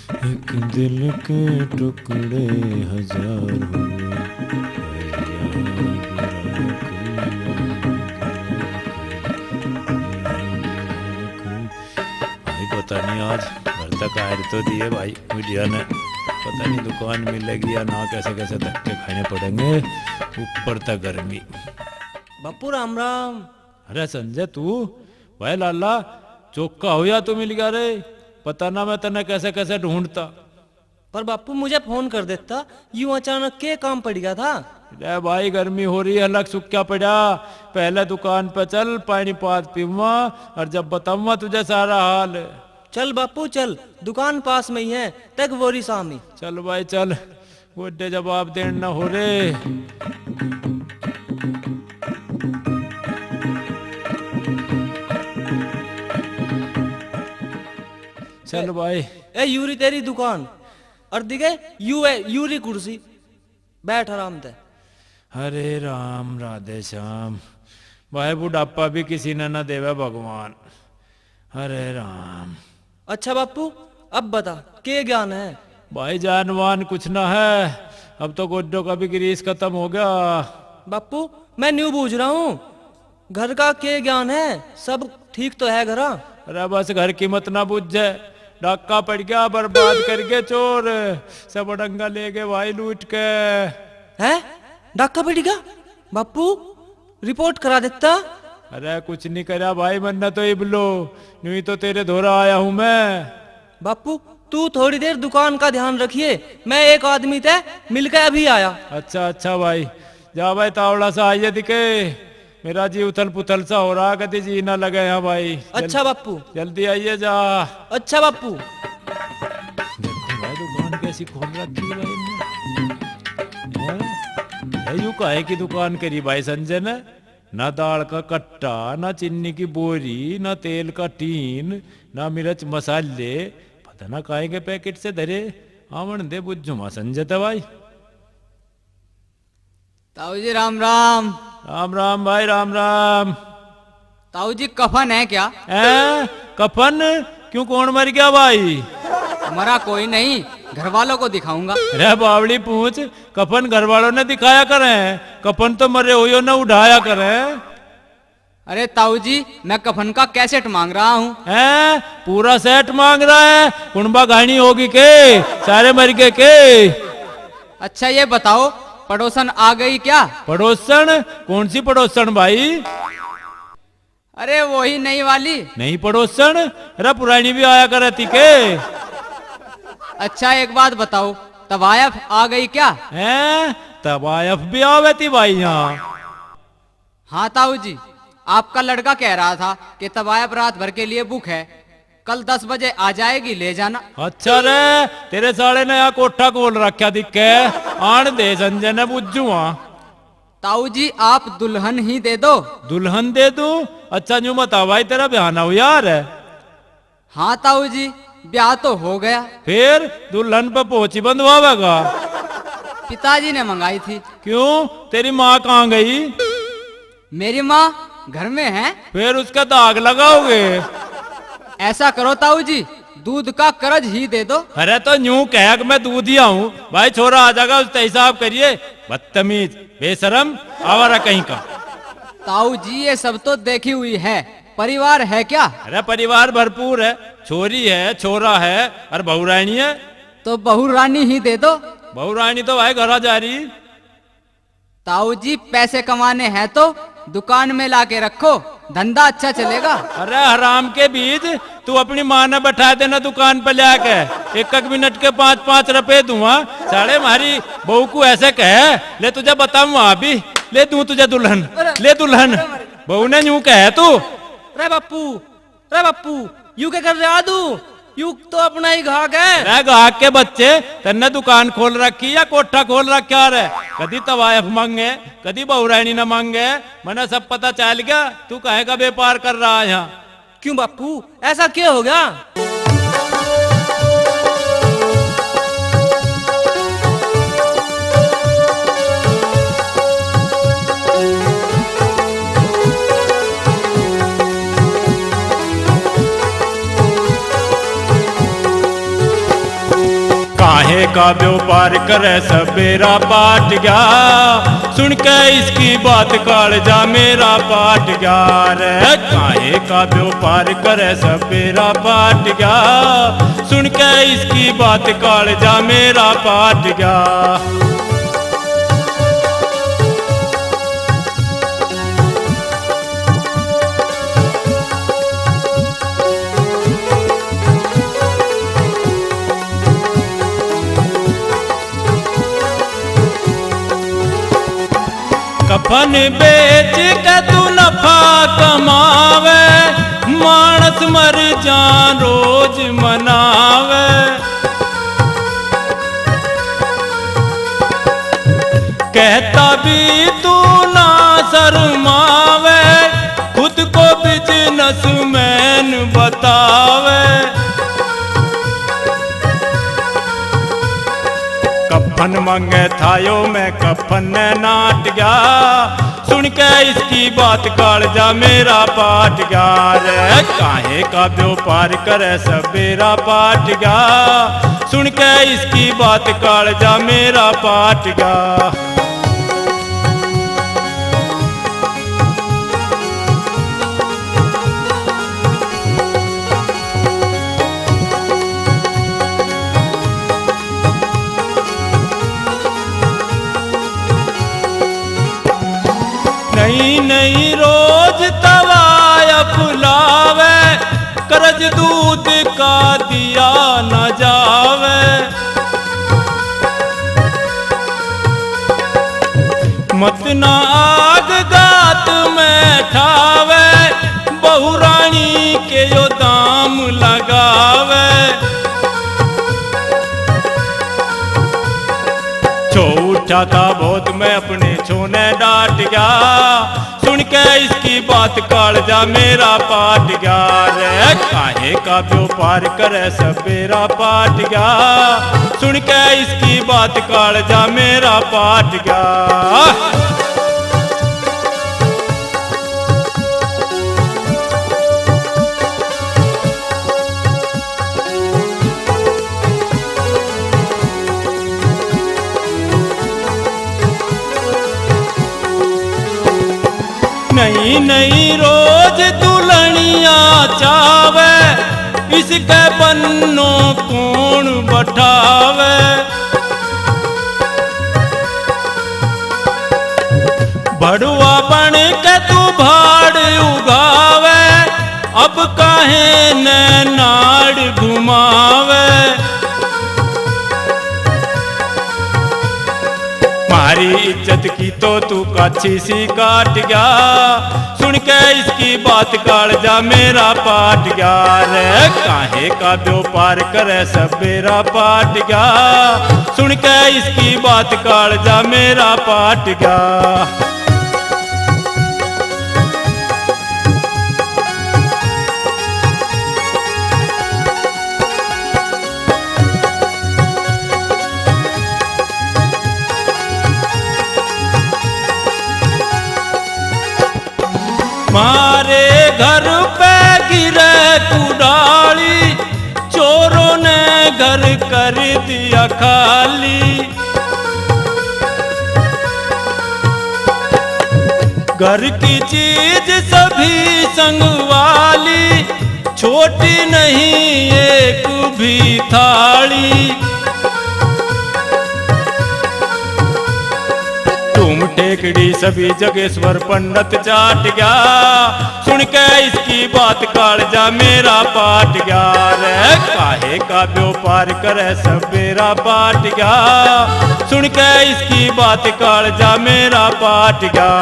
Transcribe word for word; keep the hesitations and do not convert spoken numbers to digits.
एक दिल के टुकड़े हजार हुए। भाई, पता नहीं आज घर तक आए तो दिए भाई मीडिया ने। पता नहीं दुकान मिलेगी या ना, कैसे कैसे धक्के खाने पड़ेंगे। ऊपर तक गर्मी। बापू, राम राम। अरे संजय, तू? भाई लाला, चौका हो या तू मिल गया रे। पता ना मैं तन्ने कैसे कैसे ढूंढता। पर बापू, मुझे फोन कर देता, यूं अचानक के काम पड़ गया था? अरे भाई, गर्मी हो रही है, अलग सुक्या पड़ा। पहले दुकान पे चल, पानी पात पीवा, और जब बताऊंगा तुझे सारा हाल। चल बापू चल, दुकान पास में ही है, तक वोरी सामी। चल भाई चल, गोड्डे जवाब देना हो रे। चल भाई। ए, यूरी तेरी दुकान, और दिखे यू है, यूरी कुर्सी, बैठ आराम ते। हरे राम, राधे श्याम। भाई, बुढ़ापा भी किसी ने ना देवे भगवान। हरे राम। अच्छा बापू, अब बता, के ज्ञान है? भाई, ज्ञान वान कुछ ना है, अब तो गोड्डों का भी ग्रीस खत्म हो गया। बापू, मैं न्यू बूझ रहा हूँ, घर का के ज्ञान है? सब ठीक तो है घरा? अरे बस, घर की मत ना बुझे, डाका पड़ गया, बर्बाद कर गए चोर, सब डंगा ले गए भाई लूट के। हैं? डाका पड़ गया? बापू, रिपोर्ट करा देता। अरे कुछ नहीं करा भाई, मन्ना तो इबलो, न्यू ही तो तेरे धोरा आया हूँ मैं। बापू, तू थोड़ी देर दुकान का ध्यान रखिए, मैं एक आदमी ते मिलके अभी आया। अच्छा, अच्छा भाई, जा भाई, तावड़ा सा आइए दिखे, मेरा जी उथल पुथल सा हो रहा, कति जी ना लगे यहाँ भाई। जल-, अच्छा बापू। जल्दी आइए जा। अच्छा बापू। देखो भाई, दुकान कैसी खोल रखी है भाई इनने। हैं? भाई, यू काहे की दुकान करी भाई संजय ने? ना दाल का कट्टा, ना चीनी की बोरी, ना तेल का टीन, ना मिर्च मसाले, पता ना काहे के पैकेट से धरे। आवन दे, बुझूंगा संजय ते भाई। ताऊ जी, राम राम। राम राम भाई, राम राम। ताऊ जी, कफन है क्या? हैं? कफन? क्यों, कौन मर गया भाई? मरा कोई नहीं, घर वालों को दिखाऊंगा। अरे बावली पूछ, कफन घर वालों ने दिखाया करें, कफन तो मरे हुए ने उठाया करें। अरे ताऊ जी, मैं कफन का कैसेट मांग रहा हूँ। हैं? पूरा सेट मांग रहा है? कुणबा घाणी होगी के? सारे मर गए के? अच्छा ये बताओ, पड़ोसन आ गई क्या? पड़ोसन? कौन सी पड़ोसन भाई? अरे वही नई वाली। नई पड़ोसन? अरे पुरानी भी आया करे थी के? अच्छा एक बात बताओ, तवायफ आ गई क्या? हैं? तवायफ भी आवे थी भाई यहाँ? हाँ ताऊ जी, आपका लड़का कह रहा था कि तवायफ रात भर के लिए बुक है, कल दस बजे आ जाएगी, ले जाना। अच्छा रे, तेरे साले ने यहाँ कोठा खोल रखा दिखे, आन दे संजय ने बुझू। हाँ ताऊ जी, आप दुल्हन ही दे दो। दुल्हन दे दूं? अच्छा न्यू बता भाई, तेरा ब्याह ना हुआ यार? हाँ ताऊ जी, ब्याह तो हो गया। फिर दुल्हन पे पोची बंधवावेगा? पिताजी ने मंगाई थी। क्यों, तेरी माँ कहाँ गई? मेरी माँ घर में है। फिर उसका दाग लगाओगे? ऐसा करो ताऊ जी, दूध का कर्ज ही दे दो। अरे तो न्यू कह कि मैं दूध ही आऊं भाई, छोरा आ जाएगा, उससे हिसाब करिए। बदतमीज, बेशरम, आवारा कहीं का। ताऊ जी, ये सब तो देखी हुई है, परिवार है क्या? अरे परिवार भरपूर है, छोरी है, छोरा है और बहुरानी है। तो बहुरानी ही दे दो। बहुरानी तो भाई घरा जा रही। ताऊ जी, पैसे कमाने हैं तो दुकान में ला के रखो, धंधा अच्छा चलेगा। अरे हराम के बीज, तू अपनी माँ ने बैठा देना दुकान पे ले आके, एक एक मिनट के पाँच पाँच रुपए दूंगा। साले, हमारी बहू को ऐसे कहे, ले तुझे बताऊंगा अभी, ले दूं तुझे दुल्हन, अरे, ले दुल्हन। अरे, अरे। बहू ने यूं कहे तू। रे बापू, रे बापू, यू के कर रहा तू? यू तो अपना ही घाक है। रे घाक के बच्चे, तन्ने दुकान खोल रखी या कोठा खोल रखा रे? कदी तवायफ मांगे, कदी बहुरानी ना मांगे, मने सब पता चल गया। तू कहे का व्यापार कर रहा है यहाँ? क्यों बापू, ऐसा क्या हो गया? काहे का व्यापार करे सब बेरा पाट गया, सुन के इसकी बात कालजा मेरा पाट गया रे। काहे का व्यापार करे सब बेरा पाट गया, सुन के इसकी बात कालजा मेरा पाट गया। कफन बेच के तू नफा कमावे, मानस मर जा रोज मनावे। कहता भी तू ना शर्मावे, खुद को बिजनेसमैन बतावे। कफन मांगे थायो मैं कफन ने नाट गया, सुन के इसकी बात कालजा मेरा पाट गया रे। काहे का व्यापार करे सब बेरा पाट गया, सुन के इसकी बात कालजा मेरा पाट गया। नई नई रोज तवा फुलावे, कर्ज दूध का दिया न जावे। मत ना आग गात में ठावे, बहुरानी के यो दाम लगावे। छो उठा था बहुत मैं अपने छो ने डांट गया, सुन के इसकी बात कालजा मेरा पाट गया रे। काहे का व्यापार करे सब बेरा पाट गया, सुन के इसकी बात कालजा मेरा पाट गया। नई नई रोज दुल्हनिया चावे, इसके बन्नो कौन बठावे। भड़ुआ बन के तू भाड़ उगावे, अब काहे ने नाड़ घुमावे। म्हारी इज्जत की तो तू काछी सी काट गया, सुन के इसकी बात कालजा मेरा पाट गया रे। काहे का व्यापार करे सब बेरा पाट गया, सुन के इसकी बात कालजा मेरा पाट गया। म्हारे घर पे गिरे कुड़ाली, चोरों ने घर कर दिया खाली। घर की चीज सभी संगवाली, छोटी नहीं एक भी थाली। धूम टेकड़ी सभी जगेश्वर पंडित चाट गया, सुन के इसकी बात कालजा मेरा पाट गया रे। काहे का व्यापार करे सब बेरा पाट गया, सुन के इसकी बात कालजा मेरा पाट गया।